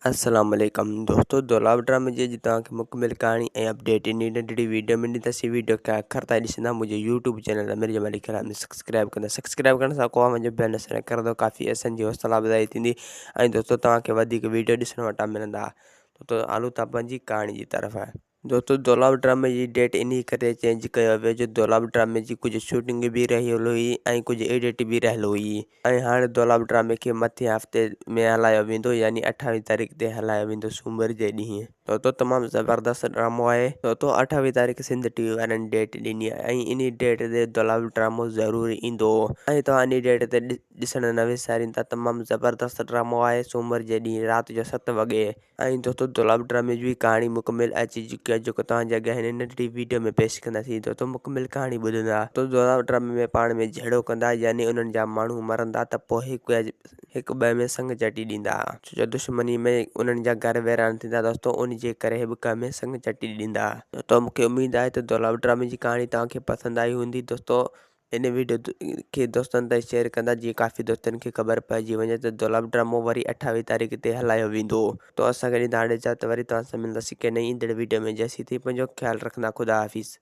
السلام عليڪم دوستو دولاب ڊرامي جي اڄ توهان کي مڪمل ڪهاڻي ۽ اپڊيٽ انهي ننڍڙي ويڊيو ۾ ڏينداسين ويڊيو کي آخر تائين ڏسندا منهنجي يوٽيوب چينل امير جمالي کي سبسڪرائب ڪندا سبسڪرائب ڪرڻ سان ڪو اوهان جو بيل نشان ڪرندو ڪافي اسان جي حوصلا افزائي ٿيندي ۽ دوستو توهان کي وڌيڪ ويڊيو ڏسڻ وٽان ملندا تو هلون ٿا پنهنجي ڪهاڻي جي طرف. دوستو دولاب ڊرامي جي ڊيٽ انهي ڪري چينج ڪيو ويو جو دولاب ڊرامي جي ڪجهه شوٽنگ به رهيل هئي ۽ ڪجهه ايڊٽ به رهيل هئي ۽ هاڻي دولاب ڊرامي کي مٿين هفتي ۾ هلايو ويندو يعني اٺاويهه تاريخ تي هلايو ويندو سومر جي ڏينهن. دوستو تمام زبردست ڊرامو آهي. دوستو اٺاويهه تاريخ سنڌ ٽي وي وارن ڊيٽ ڏني آهي ۽ انهي ڊيٽ تي دولاب ڊرامو ضرور ايندو ۽ توهان انهي ڊيٽ تي ڏسڻ نه وساريندا تمام زبردست ڊرامو آهي سومر جي ڏينهن رات جو 7 وڳي. ۽ دوستو دولاب ڊرامي جي ڪهاڻي مڪمل اچي چڪي آهي جيڪو توهان جي اڳيان هن ننڍڙي ويڊيو ۾ پيش ڪنداسين دوستو مڪمل ڪهاڻي ٻڌندا دوستو دولاب ڊرامي ۾ پاڻ ۾ جهيڙو ڪندا يعني انهن جا ماڻهو مرندا ته پوء هڪ هڪ ٻئي ۾ سڱ چٽي ڏيندا ڇو جو دشمني ۾ انهن جا گهر ويران ٿيندا دوستو ان جي ڪري هڪ ٻئي ۾ سڱ چٽي ڏيندا دوستو مونکي اميد آهي ته دولاب ڊرامي جي ڪهاڻي توهان کي پسند آئي هوندي دوستو هن ويڊيو کي دوستن تائين شيئر ڪندا جيئن ڪافي دوستن کي خبر پئجي وڃي ته دولاب ڊرامو وري 28 تاريخ تي هلايو ويندو تو اسان کي ڏيندا هاڻي اجازت وري توهان سان ملنداسين ڪنهن نئين ايندڙ ويڊيو ۾ جيسين تائين پنهنجو خيال رکندا خدا حافظ.